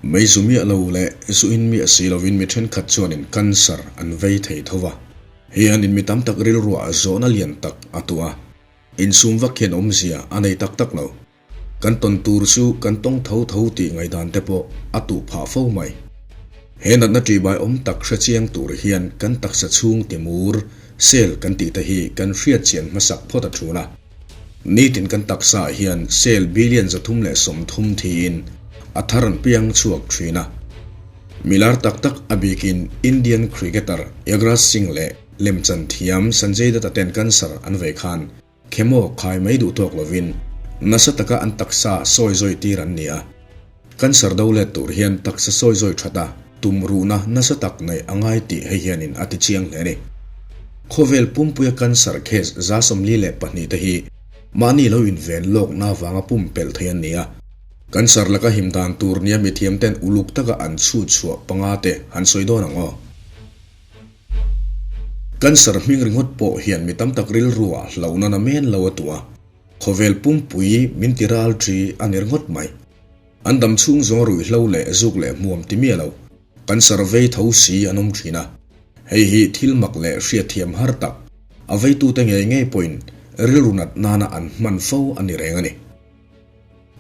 Mei zu miah lo leh zu in miah si lovin mi thenkhat chuanin cancer an vei thei tho va. Hei hianin mi tam tak rilruah zawhna lian tak a tuah a. Insum vak hian awmzia a nei tak tak lo. Kan tawn tur chu kan tawng tho tho tih ngaihdan te pawh a tuh phah fo mai. He natna ṭihbai awm tak hre chiang tur hian kan taksa chhung timur, cell kan tih te hi kan hriat chian hmasak phawt a ṭhun a. Nitin kan taksa ah hian cell billion 330 thiin a thar an piang chhuak ṭhin a. Milar tak tak a bikin Indian cricketer Yuvraj Singh leh lemchan thiam Sanjay Dutt-a ten cancer an vei khan Chemo khai mai duh tawk lovin nasa taka an taksa sawi zawi tir an ni a. Cancer do let tur hian taksa sawi zawi that a, tum ruhna nasa tak neih a ngai tih hei hianin a ti chiang hle a ni. Khawvel pumpuia cancer case 42 te hi mahni lo inven lawkna avanga pumpelh thei an ni a. Cancer laka him dan tur nia mithiamten uluk taka an chhut chhuah panga te han sawi dawn ang aw. Cancer hming ringawt pawh hian mi tam tak rilruah hlauhna na men lo a tuah. Khawvel pumpui min ti ral thi a ni ringawt mai. An dam chhung zawng ruihhlo leh zuk leh hmuam ti miah lo. Cancer vei tho si an awm thin a. Hei hi thil mak leh hriatthiam har tak, a veitute ngei ngei pawhin rilru nat nana an hman fo a ni reng a ni.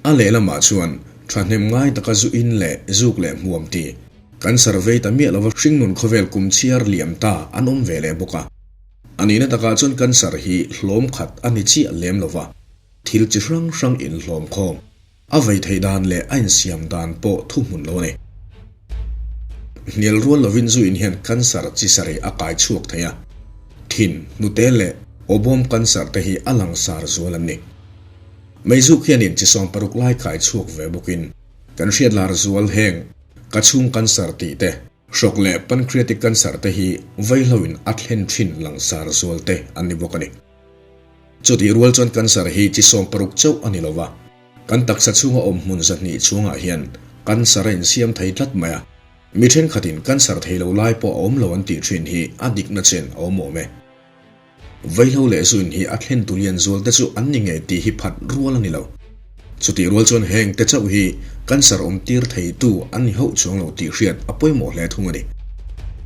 A lehlamah chuan thahnem ngai taka zu in leh zuk leh hmuam ti kan survey ta miah lova hringnun khawvel kum chhiar liam ta an awm ve leh bawk a. A nihna takah chuan cancer hi hlawm khat a ni chiah lem lova, thil chi hrang hrang inhlawm khawm a vei theih dan leh a insiam dan pawh thuhmun lo a ni. Hnial rual lovin zu in hian cancer chi sarih a kai chhuak thei a, thin, hnute leh awbawm cancer te hi a langsar zual an ni. Meizuk hianin chi 60 lai kai chhuak ve bawkin kan hriat lar zual heng ka chhung cancer tih te, hrawk leh pancreatic cancer te hi vaihloin a thlen thin langsar zual te an ni bawk a ni. Chutih rual chuan cancer hi chi 60 chauh a ni lova, kan taksa chhunga awm hmun 200 chhungah hian cancer a insiam thei tlat mai a, mi thenkhatin cancer thei lo lai pawh a awm lo an tih thin hi a dikna chen a awm awm e. Vaihlo leh zuin hi a thlen tu lian zual te chu an ni ngei tih hi phat rual a ni lo. Chutih rual chuan heng te chauh hi cancer awm tir thei tu an ni hauh chuang lo tih hriat a pawimawh hle thung a ni.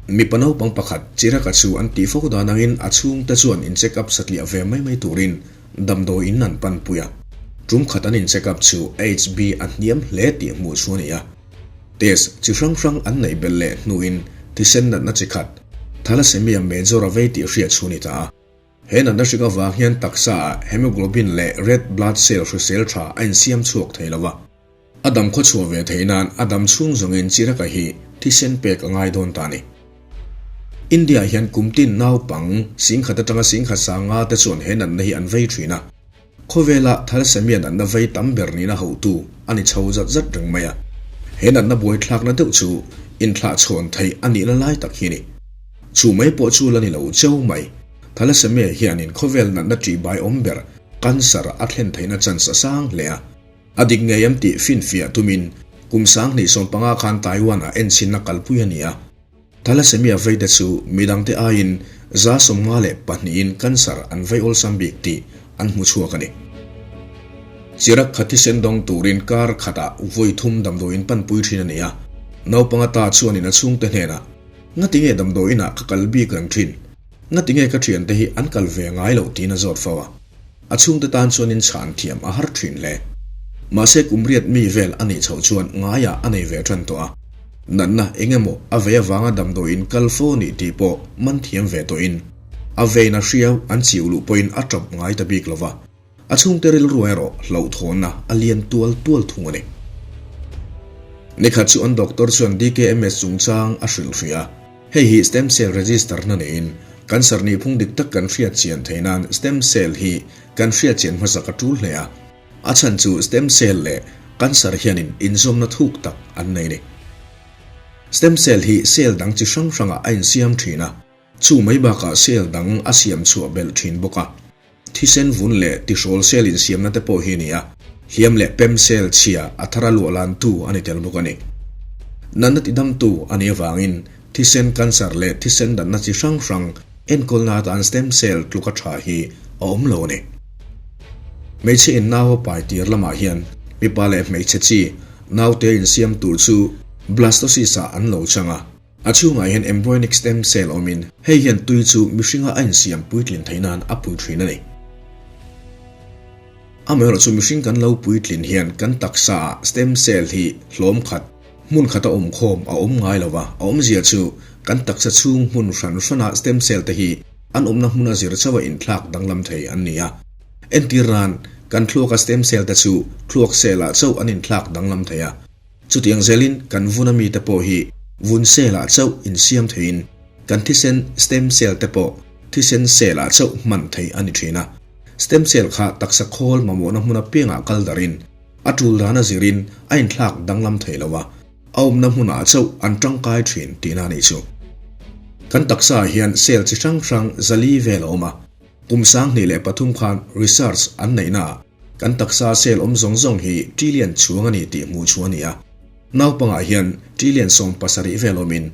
Mipa naupang pakhat Chiraka chu an tih fo dan angin a chhung te chuan in check up satliah ve mai mai turin damdawi in an pan pui a. Tum khat an in check up chu HB a hniam hle tih hmuh chu a ni a. Test chi hrang hrang an neih belh leh hnuin thisen natna chi khat Thalassemia major a vei tih hriat chu a ni ta a. He natna hrik avang hian taksa ah hemoglobin leh red blood cell hrisel tha a insiam chhuak thei lo a. A dam khaw chhuah ve theih nan a dam chhung zawngin Chiraka hi thisen pek a ngai dawn ta a ni. India ah hian kum tin naupang singkhat atanga singkhat sanga te chuan he natna hi an vei thin a. Khawvela thalassemia natna vei tam ber nihna hotu a ni chho zat zat reng mai a. He natna buaithlakna deuh chu inthlahchhawn theih a nihna lai tak hi a ni. Chu mai pawh chu la ni lo cheu mai. Thalassemia hianin khawvel natna ṭihbai awm ber cancer a thlen theihna chance a sang hle a. A dik ngei em tih finfiah tumin kum 2015 khan Taiwan-ah enchhinna kalpui a ni a. Thalassemia veite chu midangte aiin 54-in cancer an vei awlsam bik tih an hmu chhuak a ni. Chirag kha thisen dawng turin kar khatah vawi thum damdawiin panpui thin a ni a. Naupang ata chuanin a chhungte hnenah, Ngatinge damdawiinah ka kal bik reng thin? Ngatinge ka thiante hi an kal ve ngai loh tiin a zawt fo a. A chhungte tan chuanin chhan thiam a har thin hle. Mahse kum riat mi vel a nih chhoh chuan ngaiah a nei ve tan tawh a. Natna eng emaw a vei avanga damdawiin kal fo a nih tih pawh man thiam ve tawhin a veina hriau an chiu luh pawhin a tawp ngai ta bik lova. A chhungte rilru erawh hlauhthawnna a lian tual tual thung a ni. Nikhat chu an doctor chuan DKMS chungchang a hrilh hrih a. Hei hi stem cell register na niin cancer nihphung dik tak kan hriat chian theih nan stem cell hi kan hriat chian hmasak a tul hle a. A chhan chu stem cell leh cancer hianin inzawmna thuk tak an nei a ni. Stem cell hi cell dang chi hrang hrangah a insiam thin a, chu mai bakah cell dang a siam chhuah belh thin bawk a. Thisen vun leh tihrawl cell insiamna te pawh hi a ni a, hliam leh pem cell chhia a thara luah lantu a ni tel bawk a ni. Natna tidamtu a nih avangin thisen cancer leh thisen natna chi hrang hrang enkawlna atan stem cell tluka tha hi a awm lo a ni. Hmeichhe in nau a pai tir lamah hian mipa leh hmeichhe chi naute insiam tur chu. Blastocyst-ah an lo chang a. A chhungah hian embryonic stem cell awmin hei hian tui chu mihringa a insiam puitlin theih nan a pui thin a ni. Amaherawhchu mihring kan lo puitlin hian kan taksaah stem cell hi hlawm khat, hmun khata awm khawm a awm ngai lo va, a awmzia chu kan taksa chhung hmun hran hrana stem cell te hi an awmna hmuna zir chauha inthlak danglam thei an ni a. Entir nan, kan thluaka stem cell te chu thluak cell ah chauh an inthlak danglam thei a. Chutiang zelin kan vuna mite pawh hi vun cell ah chauh insiam theiin kan thisen stem cell te pawh thisen cell ah chauh hman theih a ni thin a. Stem cell kha taksa khawl mamawhna hmun apiangah kal darin a tul dana zirin a inthlak danglam thei lo a, a awmna hmunah chauh an tangkai thin tihna a nih chu. Kan taksa ah hian cell chi hrang hrang zali vel a awm a, kum 2003 khan research an neihnaah kan taksa cell awm zawng zawng hi trillion chhuang a ni tih hmuh chu a ni a. Naupangah hian trillion 17 vel awmin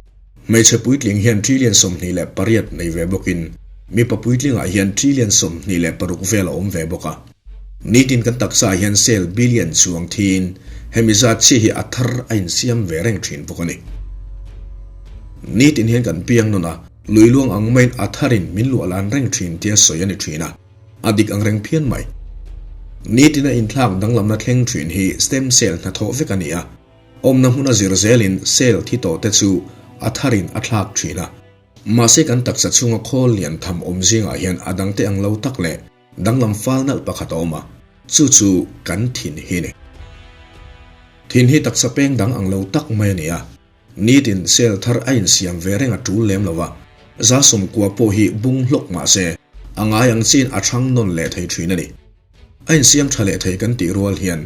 hmeichhe puitling hian trillion 28 nei ve bawkin mipa puitlingah hian trillion 26 vel a awm ve bawk a. Nitin kan taksa ah hian cell billion chuang thiin hemi zat chiah hi a thar a insiam ve reng thin bawk a ni. Nitin hian kan piang nawn a, lui luang ang maiin a tharin min luah lan reng thin tia sawi a ni thin a, a dik ang reng phian mai. Nitin a inthlak danglamna thleng thin hi stem cell hnathawh vek a ni a, awmna hmuna zir zelin cell thi tawh te chu a tharin a thlak thin a. Mahse kan taksa chhunga khawl lian tham awm zingah hian a dangte ang lo tak leh Danglam fal nalh pakhat a awm a, chu chu kan thin hi ni. Thin hi taksa peng dang ang lo tak mai a ni a, nitin cell thar a insiam ve reng a tul lem lo va, 90% pawh hi bung hlawk mah se, a ngai ang chiin a chhang nawn leh thei thin a ni. A insiam tha leh thei kan tih rual hian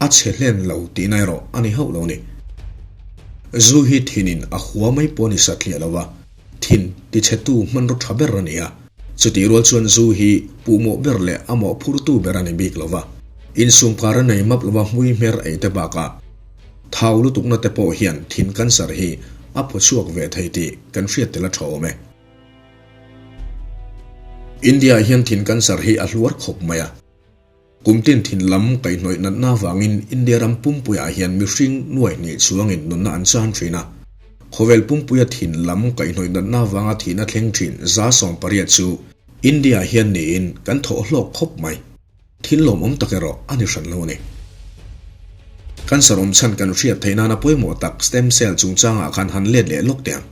A chhe hlen lo tihna erawh a ni hauh lo ni. Zu hi thinin a hua mai pawh a ni satliah lo va, thin tichhetu hmanraw tha ber a ni a. Chutih rual chuan zu hi puhmawh ber leh a mawhphurtu ber a ni bik lo va. Insumkar a nei map lova hmui hmer ei te bakah thau lutukna te pawh hian thin cancer hi a phaw chhuak ve thei tih kan hriat tel a tha awm e. India-ah hian thin cancer hi a hluar khawp mai a. Kum tin thin lam kaihhnawih natna avangin India ram pumpuiah hian mihring nuai hnih chuangin nunna an chan thin a. Khawvel pumpuia thin lam kaihhnawih natna avanga thihna thleng thin 80% chu India hian niin kan thawh hlawk khawp mai. Thil lawmawm tak erawh a ni hran lo a ni. Cancer awm chhan kan hriat theih nana pawimawh tak stem cell chungchangah khan han let leh lawk teh ang.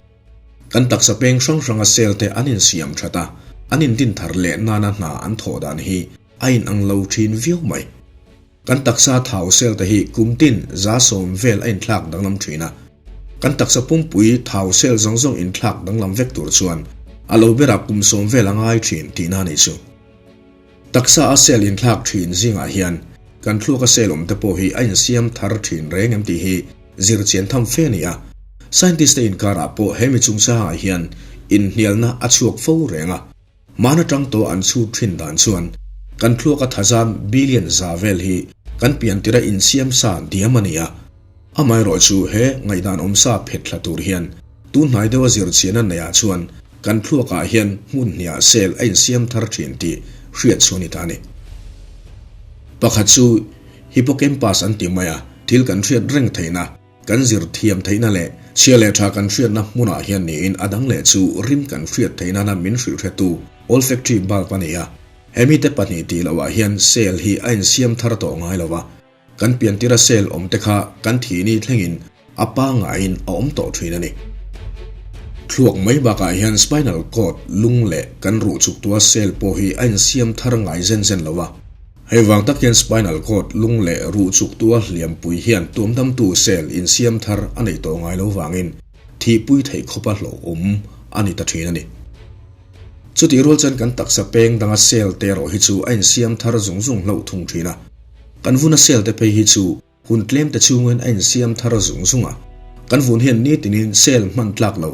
Kan taksa peng hrang hranga cell te an insiam that a, an indin thar leh nana hna an thawh dan hi a inang lo thin viau mai. Kan taksa thau cell te hi kum tin 10% vel a inthlak danglam thin a. Kan taksa pumpui thau cell zawng zawng inthlak danglam vek tur chuan a lo berah kum 10 vel a ngai thin tihna a nih chu. Taksa a cell inthlak thin zingah hian kan thluaka cell awm te pawh hi a insiam thar thin reng em tih hi zir chian tham fe a ni a. Scientist te inkarah pawh he mi chungchangah hian inhnialna a chhuak fo reng a. Hmaan atang tawh an chhut thin dan chuan kan thluaka thazam billion za vel hi kan pian tira insiam sa diam a ni a. Amaherawhchu he ngaihdan awmsa phet thla tur hian tun hnai deuha zir chian a neihah chuan kan thluakah hian hmun hniah cell a insiam thar thin tih hriat chu a ni ta a ni. Pakhat chu hippocampus an ti mai a, thil kan hriat reng theihna, kan zir thiam theihna leh chhia leh tha kan hriatna hmunah hian niin a dang leh chu rim kan hriat theih nana min hrilhhretu olfactory bulb a ni a. He mite pahnih tih lohah hian cell hi a insiam thar tawh ngai lo va, Kan piantira cell awm te kha kan thihni thlengin a pangaiin a awm tawh thin a ni. Thluak mai bakah hian spinal cord lung leh kan ruh chuktua cell pawh hi a insiam thar ngai zen zen lo a. Hei vang tak hian spinal cord lung leh ruh chuktua hliampui hian tuamdamtu cell insiam thar a nei tawh ngai lo vangin thihpui theih khawpa hlauhawm a ni ta thin a ni. Chutih rual chuan kan taksa peng danga cell te erawh hi chu a insiam thar zung zung hlauh thung thin a. Kan vuna cell te phei hi chu hun tlem te chhungin a insiam thar zung zung a. Kan vun hian nitinin cell hman tlak lo,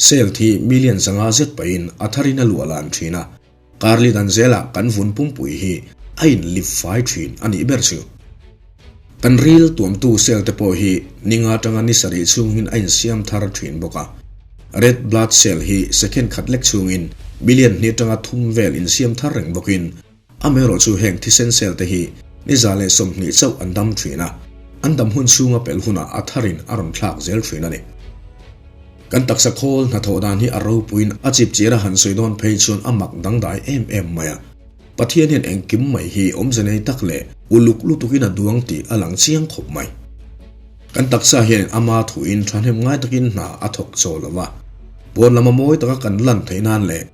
cell thi million 500 zet pahin a tharin a luah lan thin a. Karli dan zelah kan vun pumpui hi a inlip fai thin a nih ber chu. Kan ril tuamtu cell te pawh hi ninga atanga ni sarih chhungin a insiam thar thin bawk a. Red blood cell hi second khat lek chhungin million hnih atanga thum vel insiam thar reng bawkin amaherawhchu heng thisen cell te hi ni 120 chauh an dam thin a. An dam hun chhunga pel hunah a tharin a rawn thlak zel thin a ni. Kan taksa khawl hnathawh dan hi a ropuiin a chipchir a han sawi dawn phei chuan a mak dangdai em em mai a. Pathian hian engkim mai hi awmze nei tak leh uluk lutukin a duang tih a lang chiang khawp mai. Kan taksa hian ama thuin thahnem ngai takin hna a thawk chaw lo va. Pawn lama mawi taka kan lan theih nan leh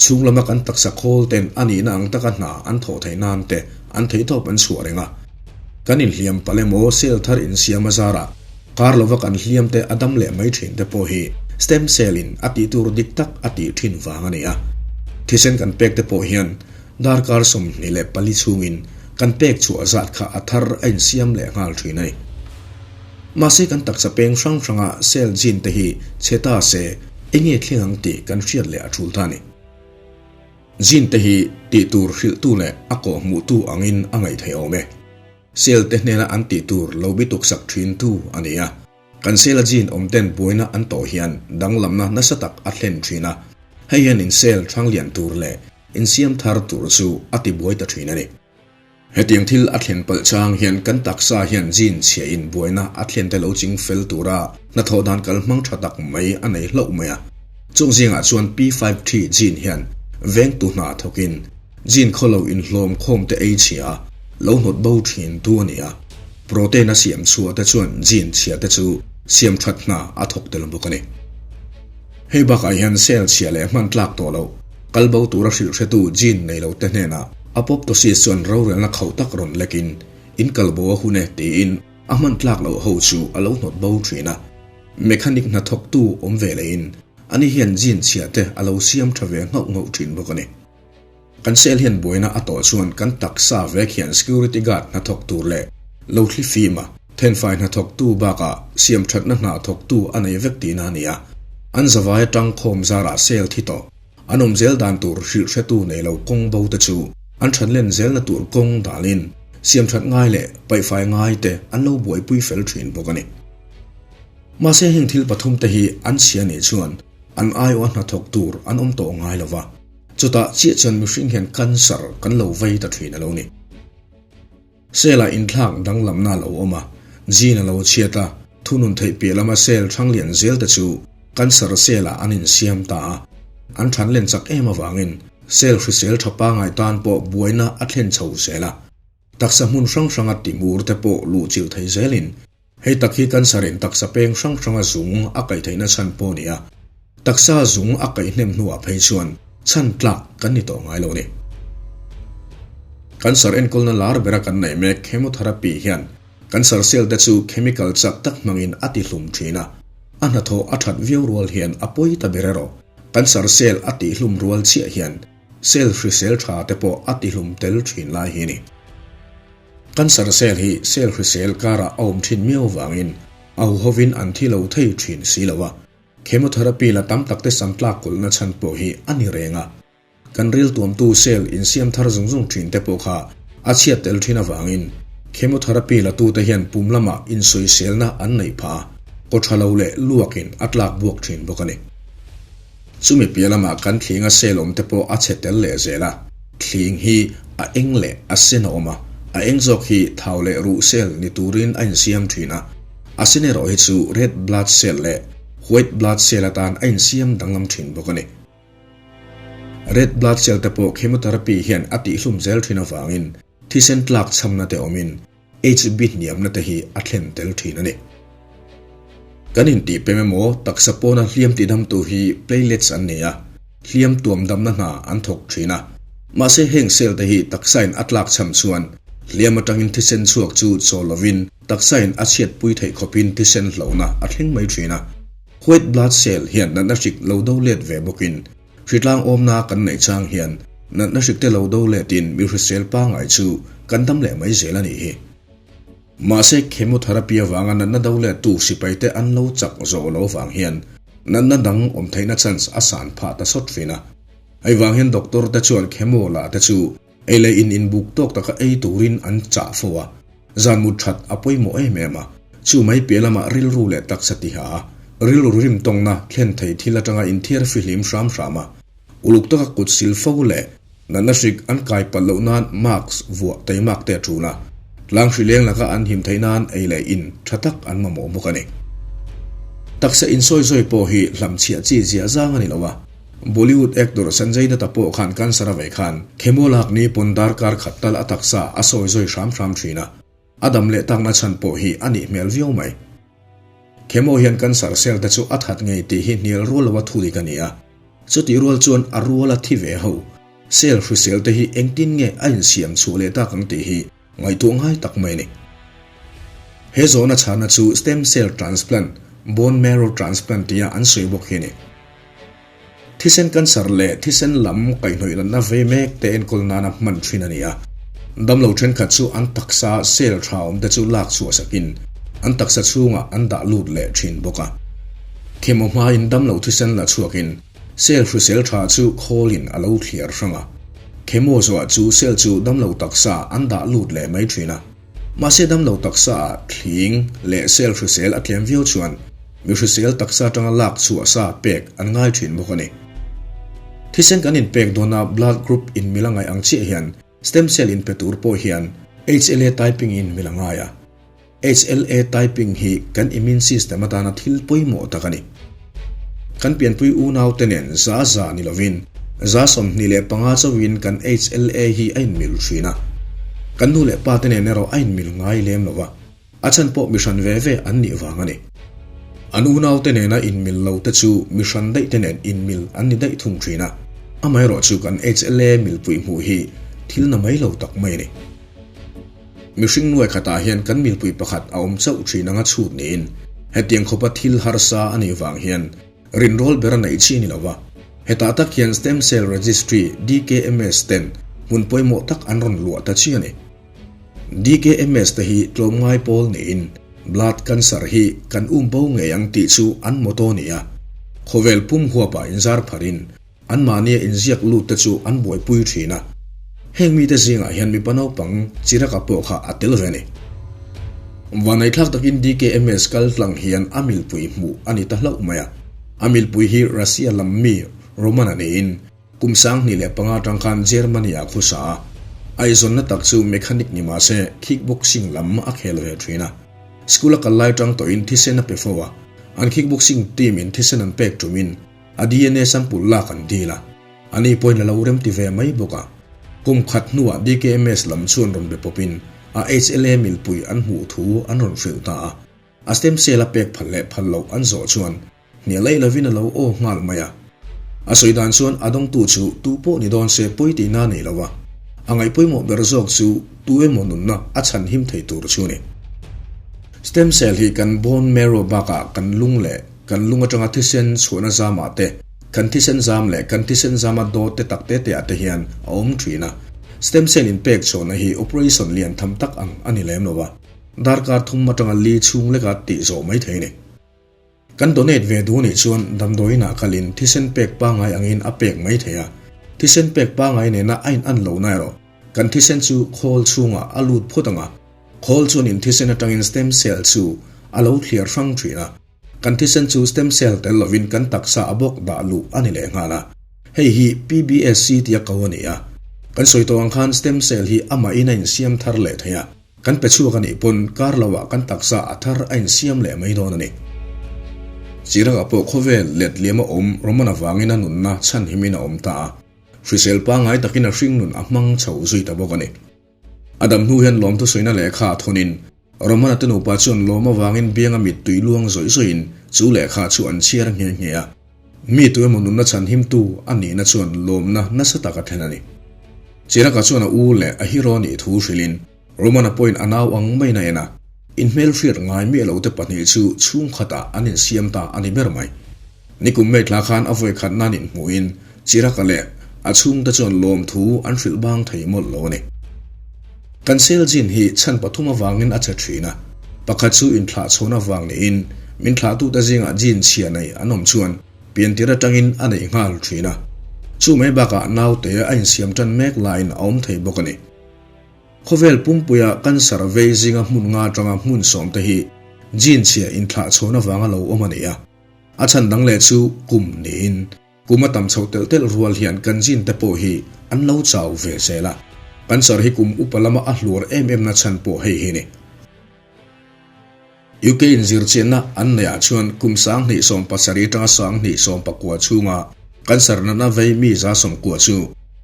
chhung lama kan taksa khawl ten a nihna ang taka hna an thawh theih nan te an theihtawp an chhuah reng a. Kan inhliam palh emaw cell thar insiam a zarah Kar lova kan hliam te a dam leh mai thin te pawh hi stem cell in a tih tur dik tak a tih thin vang a ni a. Thisen kan pek te pawh hian darkar 24 chhungin kan pek chhuah zat kha a thar a insiam leh nghal thin a ni. Mahse kan taksa peng hrang hranga cell gene te hi chhe ta se enge thleng ang tih kan hriat leh a tul ta a ni. Gene te hi tih tur hrilhtu leh a kawhhmuhtu angin a ngaih theih awm e. Cell te hnena an tih tur lo bi tuksak thin tu a ni a. Kan cell a gene awm ten buaina an tawh hian danglamna nasa tak a thlen thin a. Hei hian in cell thang lian tur leh insiam thar tur chu a ti buai ta thin a ni. Hetiang thil a thlen palh chang hian kan taksa hian gene chhia in buaina a thlen te lo ching fel tura hnathawh dan kal hmang tha tak mai a nei hlauh mai a. Chung zingah chuan P5T gene hian vengtu hna thawkin Gene khaw lo inhlawm khawm te ei chhia a, lo hnawt bo thin tu a ni a. Protein a siam chhuah te chuan gene chhia te chu siam that hna a thawk tel bawk a ni. Hei bakah hian cell chhia leh hman tlak tawh loh, kal bo tura hrilh hretu gene nei lo te hnenah apoptosis chuan rorelna khauh tak rawn lekin in kal bo a hun e tiin a hman tlak loh ho chu a lo hnawt bo thin a. Mechanic hna thawktu awm ve lehin ani hian gene chhia te a lo siam tha ve nghauh nghauh thin bawk a ni. Kan cell hian buaina a tawh chuan kan taksa vek hian security guard hnathawk tur leh lo thli fim a, thenfai hnathawktu bakah siamthatna hna thawktu a nei vek tihna a ni a. An zavai atang khawm zarah cell thi tawh, an awm zel dan tur hrilh hretu nei lo kawng bo te chu an thatlen zelna tur kawng dalin siamthat ngai leh paihfai ngai te an lo buaipui fel thin bawk a ni. Mahse heng thil pathum te hi an chhia nih chuan an aiawha hnathawk tur an awm tawh ngai lo va. Chutah chiah chuan mihring hian cancer kan lo vei ta thin a lo ni. Cell ah inthlak danglamna a lo awm a, gene a lo chhiat a, thunun theih piah lama cell thanglian zel te chu cancer cell ah an insiam ta a, an than len chak em avangin cell hrisel tha pangai tan pawh buaina a thlen chho zel a, taksa hmun hrang hranga timur te pawh luhchilh thei zelin Hei tak hi cancer in taksa peng hrang hranga zung a kaih theihna chhan pawh a ni a, taksa zung a kaih hnem hnuah phei chuan chhan tlak kan ni tawh ngai lo a ni. Cancer enkawlna lar bera kan neih mek chemotherapy hian cancer cell te chu chemical chak tak hmangin a tihlum thin a, a hnathawh a that viau rual hian a pawi ta ber erawh cancer cell a tihlum rual chiah hian cell hrisel tha te pawh a tihlum tel thin lai hi a ni. Cancer cell hi cell hrisel karah a awm thin miau vangin a huhovin an thi lo thei thin si lo a, chemotherapy la tam takte sam tlak kulhna chhan pawh hi a ni reng a. Kan ril tuamtu cell insiam thar zung zung thin te pawh kha a chhiat tel thin avangin chemotherapy la tute hian pum lamah insawiselna an neih phah a, kaw tha lo leh luakin a tlak buak thin bawk a ni. Chumi piah lamah kan thlinga cell awm te pawh a chhe tel leh zel a, thling hi a eng leh a sen a awm a, a eng zawk hi thau leh ruh cell ni turin a insiam thin a, a sen erawh hi chu red blood cell leh white blood cell atan a insiam danglam thin bawk a ni. Red blood cell te pawh chemotherapy hian a tihhlum zel thin avangin thisen tlak chhamna te awmin HB hniamna te hi a thlen tel thin a ni. Kan intih pem emaw taksa pawna hliam tidamtu hi platelets an ni a, hliam tuam damna hna an thawk thin a. Mahse heng cell te hi taksain a tlak cham chuan hliam atangin thisen chhuak chu chawl lovin taksain a chhiatpui theih khawpin thisen hlauhna a thleng mai thin a. White blood cell hian natna hrik lo do let ve bawkin Hritlang awmna kan neih chang hian natna hrikte lo do letin mi hrisel pangai chu kan dam leh mai zel a nih hi. Mahse chemotherapy avanga natna do lettu sipaite an lo chak zawh lo vang hian natna dang awm theihna chance a san phah ta sawt thin a. Hei vang hian doctor te chuan chemo lah te chu Ei leh in inbuk tawk taka ei turin an chah fo a, zan mut that a pawimawh em em a, chu mai piah lamah rilru leh taksa tiha a, rilru rim tawngna thlen thei thil atanga inthiar fihlim hram hram a, uluk taka kut sil fo leh natna hrik an kai palh loh nan mask vuah teimak te a tul a. Tlang hri leng laka an him theih nan ei leh in tha tak an mamawh bawk a ni. Taksa insawi zawi pawh hi hlamchhiah chi ziah zang a ni lo a. Bollywood actor Sanjay Dutt-a pawh khan cancer a vei khan chemo lak ni pawn darkar khat tal a taksa a sawi zawi hram hram thin a. A dam leh takna chhan pawh hi a nih hmel viau mai. Chemo hian cancer cell te chu a that ngei tih hi hnial rual loa thu dik a ni a. Chutih rual chuan a ruala thi ve ho cell hrisel te hi engtin nge a insiam chhuah leh tak ang tih hi ngaihtuah ngai tak mai a ni. He zawhna chhana chu stem cell transplant, bone marrow transplant tia an sawi bawk hi a ni. Thisen cancer leh thisen lam kaihhnawih natna vei mek te enkawl nana hman thin a ni a. Damlo thenkhat chu an taksa cell tha awm te chu lak chhuah sakin an taksa chhungah an dah lut leh thin bawk a. Chemo hmain damlo thisen la chhuakin cell hrisel tha chu khawlin a lo thliar hrang a. Chemo zawhah chu cell chu damlo taksa an dah lut leh mai thin a. Mahse damlo taksa ah thling leh cell hrisel a tlem viau chuan mi hrisel taksa atanga lak chhuah sa pek an ngai thin bawk a ni. Thisen kan inpek dawna blood group inmil a ngaih ang chiah hian stem cell inpe tur pawh hian HLA typing in mil a ngai a. HLA typing hi kan immune system atana thil pawimawh tak a ni. Kan pianpui unaute nen za za ni lovin 25% chauhin kan HLA hi a inmil thin a. Kan nu leh pate nen erawh a inmil ngai lem lo va, a chhan pawh mi hran ve ve an nih vang a ni. An unaute nena inmil lo te chu mi hran daih te nen inmil an ni daih thung thin a, amaherawhchu kan HLA milpui hmuh hi thil na mai lo tak mai a ni. Mihring nuai khatah hian kan milpui pakhat a awm chauh thin anga chhut niin hetiang khawpa thil harsa a nih vang hian rinrawl ber a neih chi ni lova. Hetah tak hian Stem Cell Registry, DKMS, ten hmun pawimawh tak an rawn luah ta chi a ni. DKMS te hi tlawmngai pawl niin Blood Cancer hi kan um bo ngei ang tih chu an motto a ni a. Khawvel pum huapah inzar pharin Anmahnia inziak lut te chu an buaipui thin a, heng mite zingah hian mipa naupang Chiraka pawh kha a tel ve a ni. Vanaithlak takin DKMS kal tlang hian a milpui hmuh a ni ta hlauh mai a, a milpui hi Russia lam mi Roman-a niin kum 2005 atang khan Germany-ah khusa a, a izawnna tak chu mechanic ni mah se kickboxing lam a khel ve thin a. School a kal lai tang tawhin thisen a pe fo a, an kickboxing team in thisen an pek tumin A dna sample lak an dil a, ani pawhin a lo remti ve mai bawk a. Kum khat hnuah DKMS lam chuan rawn be pawpin a HLA milpui an hmuh thu an rawn hrilh ta a. A stem cell a pek phal leh phal loh an zawh chuan hnial ei lovin a lo aw nghal mai a. A sawi dan chuan a dawngtu chu tu pawh ni dawn se pawi tihna nei lo a, a ngaihpawimawh ber zawk chu tu emaw nunna a chhan him thei tur chu a ni. Stem cell hi kan bone marrow bakah kan lung leh Kan lung atanga thisen chhuahna zamah te, kan thisen zam leh kan thisen zama dawt te tak te te ah te hian a awm thin a. Stem cell inpek chhuahna hi operation lian tham tak ang a ni lem lo a, darkar thum atanga li chhung leka tih zawh mai thei a ni. Kan donate ve duh nih chuan damdawiinah kalin thisen pek pangngai angin a pek mai thei a, thisen pek pangngai nena a in an lohna erawh kan thisen chu khawl chhungah a lut phawt ang a, khawl chuan in thisen atangin stem cell chu a lo thliar hrang thin a. Kan thisen chu stem cell tel lovin kan taksa a bawk dah luh a ni leh nghal a. Hei hi PBSC tia ko a ni a. Kan sawi tawh ang khan stem cell hi amahin a insiam thar leh thei a. Kan pe chhuak a nih pawn kar loah kan taksa a thar a insiam leh mai dawn a ni. Chiragah pawh khawvel let liam a awm Roman avangin a nunna chhanhimin a awm ta a. Hrisel pangngai takin a hringnun a hmang chho zui ta bawk a ni. A dam hnu hian lawmthu sawina lehkha a thawnin Romana te nupa chuan lawm avangin bianga mittui luang zawih zawihin chu lehkha chu an chhiar nghe nghe a. Mi tu emaw nunna chhan himtu a nihna chuan lawmna nasa tak a thlen a ni. Chiraka chuan a u leh a hero nih thu hrilhin Romana pawhin a nau ang maiin a en a, inhmelhriat ngai miah lote pahnih chu chhungkhatah an insiam ta a ni ber mai. Nikum May thla khan a vawi khat nan inhmuhin Chiraka leh a chhungte chuan lawmthu an hrilh bang thei mawlh lo a ni. Kan cell gene hi chhan pathum avangin a che thin a, pakhat chu inthlah chhawn avang niin min thlahtute zingah gene chhia nei an awm chuan piantir atangin a nei nghal thin a. Chu mai bakah naute a insiam tan mek laiin a awm thei bawk a ni. Khawvel pumpuia cancer vei zinga hmun nga atanga hmun sawmte hi gene chhia inthlah chhawn avanga lo awm a ni a. A chhan dang leh chu kum niin kum a tam chhoh telh telh rual hian kan gene te pawh hi an lo chau ve zel a. Cancer hi kum upa lama a hluar em em na chhan pawh hei hi ni. UK in zirchianna an neihah chuan kum 2070 atanga 2019 chhunga cancer natna vei mi 90 chu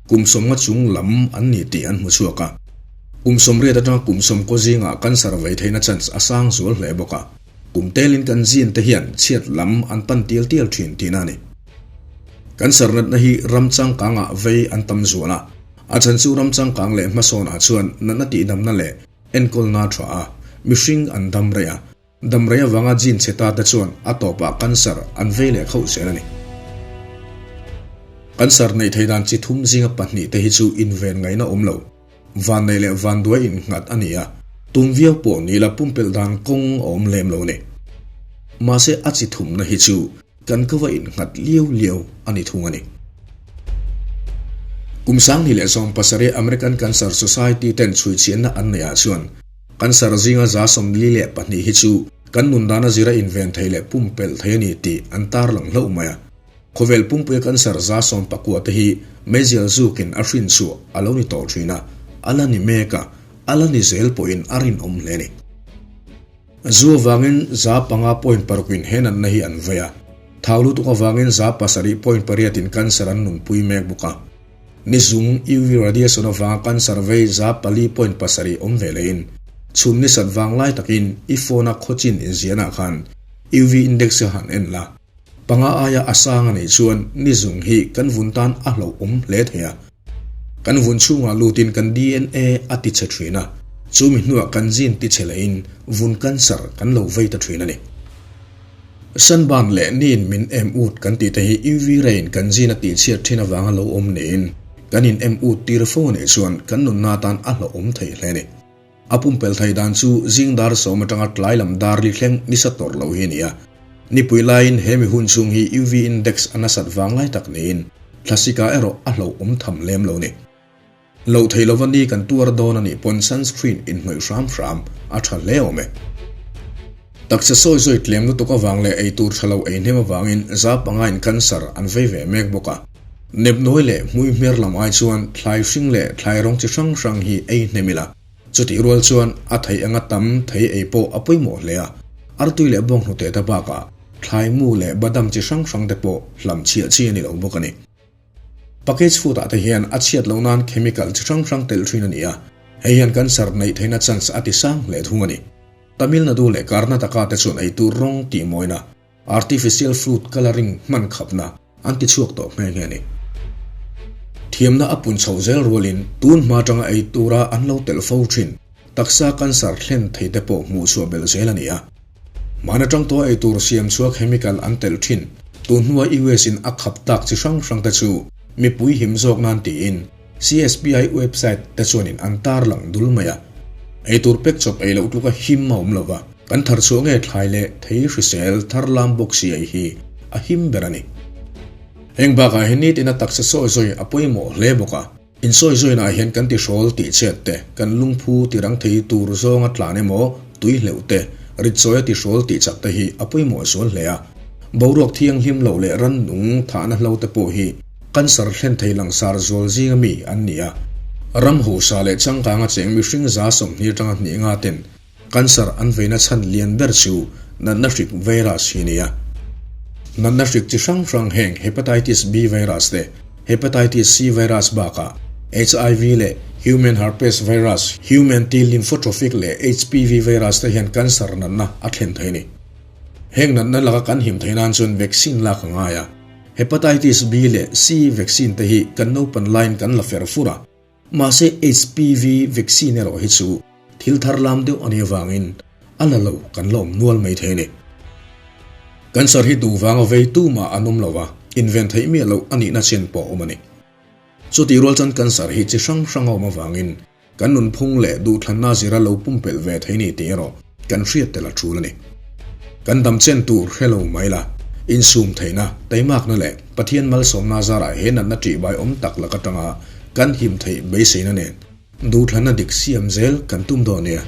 kum 50 chung lam an ni tih an hmu chhuak a. Kum 80 atanga kum 90 zingah cancer vei theihna chance a sang zual hle bawk a. Kum telin kan zin te hian chhiat lam an pan tial tial thin tihna a ni. Cancer natna hi ram changkangah vei an tam zual a, a chhan chu ram changkang leh hmasawnah chuan natna tihdamna leh enkawlna a tha a, mihring an dam rei a, dam rei avanga gene chhe ta te chuan a tawpah cancer an vei leh khauh zel a ni. Cancer neih thei dan chi thum zinga pahnih te hi chu inven ngaihna awm lo. Vanneih leh vanduai innghat a ni a, tum viau pawh ni la pumpelh dan kawng a awm lem lo a ni. Mahse a chi thumna hi chu kan ko va innghat liau liau a ni thung a ni. Kum 2017 American Cancer Society ten chhuichhianna an neih ah chuan cancer zinga 42 hi chu kan nun dana zira inven thei leh pumpelh thei a ni tih an tarlang hlauh mai a. Khawvel pumpuia cancer 90 te hi meizial zukin a hrin chhuah a lo ni tawh thin a, a la ni mek a, a la ni zel pawhin a rinawm hle a ni. Zu avangin 5.6 in he natna hi an vei a, thau lutuk avangin 7.8 in cancer an nunpui mek bawk a. Ni zung UV radiation avanga cancer vei 4.7 awm ve lehin, chhun ni sat vang lai takin i phone-a khawchin inziahnaah khan UV index hi han en la, Panga aia a sang a nih chuan ni zung hi kan vun tan a hlauhawm hle thei a. Kan vun chhungah lutin kan DNA a ti chhe thin a, chumi hnuah kan gene ti chhe lehin vun cancer kan lo vei ta thin a ni. Sunburn leh niin min em ut kan tih te hi UV ray in kan gene a tihchhiat thin avanga lo awm niin kan in em ut tir fo a nih chuan kan nunna tan a hlauhawm thei hle a ni. A pumpelh thei dan chu zing dar sawm atanga tlai lam dar li thleng nisa tawrh lo hi a ni a. Nipui laiin he mi hun chhung hi UV index a nasat vang lai tak niin thlasika erawh a hlauhawm tham lem lo ni. Loh thei lova ni kan tuar dawn a nih pawn sunscreen inhnawih hram hram a tha hle awm e. Taksa sawi sawi tlem lutuk avang leh ei tur tha lo ei hnem avangin 5% in cancer an vei ve mek bawk a. Nepnawi leh hmui hmer lam ai chuan thlai hring leh thlai rawng chi hrang hrang hi ei hnem ila. Chutih rual chuan a thei anga tam thei ei pawh a pawimawh hle a, artui leh bawnghnute te bakah thlai mu leh badam chi hrang hrang te pawh hlam chhiah chi a ni lo bawk a ni. Package food ah te hian a chhiat loh nan chemical chi hrang hrang telh thin a ni a, hei hian cancer neih theihna chance a ti sang hle thung a ni. Tamil Nadu leh Karnataka te chuan eitur rawng tih mawina, artificial fruit colouring hman khapna an ti chhuak tawh nghe nghe a ni. Thiamna a pun chhoh zel rualin tun hma atanga eitura an lo telh fo thin taksa cancer thlen thei te pawh hmuh chhuah belh zel a ni a. Hman atang tawh eitur siam chhuak chemical an telh thin. Tun hnua US in a khap tak chi hrang hrang te chu mipui him zawk nan tiin CSPI website te chuanin an tarlang dul mai a. Eitur pek chawp ei loh tluka him a awm lo va, kan thar chhuah nge thlai leh thei hrisel thar lam bawk si ei hi a him ber a ni. Heng bakah hian nitin a taksa sawi zawi a pawimawh hle bawk a. Insawi zawinah hian kan tihrawl tih chet te, kan lungphu tirang thei tur zawnga tlan emaw, tui hleuh te, ritchawia tihrawl tih chak te hi a pawimawh zual hle a. Boruak thianghlim loh leh rannung thahna hlo te pawh hi cancer thlen thei langsar zual zinga mi an ni a. Ram hausa leh changkanga cheng mihring 20 atanga hnih nga ten Cancer an veina chhan lian ber chu natna hrik virus hi a ni a. Natna hrik chi hrang hrang heng Hepatitis B virus te, Hepatitis C virus bakah HIV leh Human Herpes Virus, Human T Lymphotropic leh HPV virus te hian cancer natna a thlen thei a ni. Heng natna laka kan him theih nan chuan vaccine lak a ngai a. Hepatitis B leh C vaccine te hi kan naupan laiin kan la fer fur a. Mahse HPV vaccine erawh hi chu thil thar lam deuh a nih avangin a la lo kan la awm nual mai thei a ni. Cancer hi duh vanga vei tumah an awm lo a, inven theih miah loh a nihna chen pawh a awm a ni. Chutih rual chuan cancer hi chi hrang hrang a awm avangin kan nunphung leh duhthlanna zira lo pumpelh ve thei ni tih erawh kan hriat tel a tul a ni. Kan dam chen tur hre lo mai la, insum theihna, teimakna leh Pathian malsawmna zarah he natna ṭihbai awm tak lak atanga kan him theih beiseina nen duhthlanna dik siam zel kan tum dawn nia.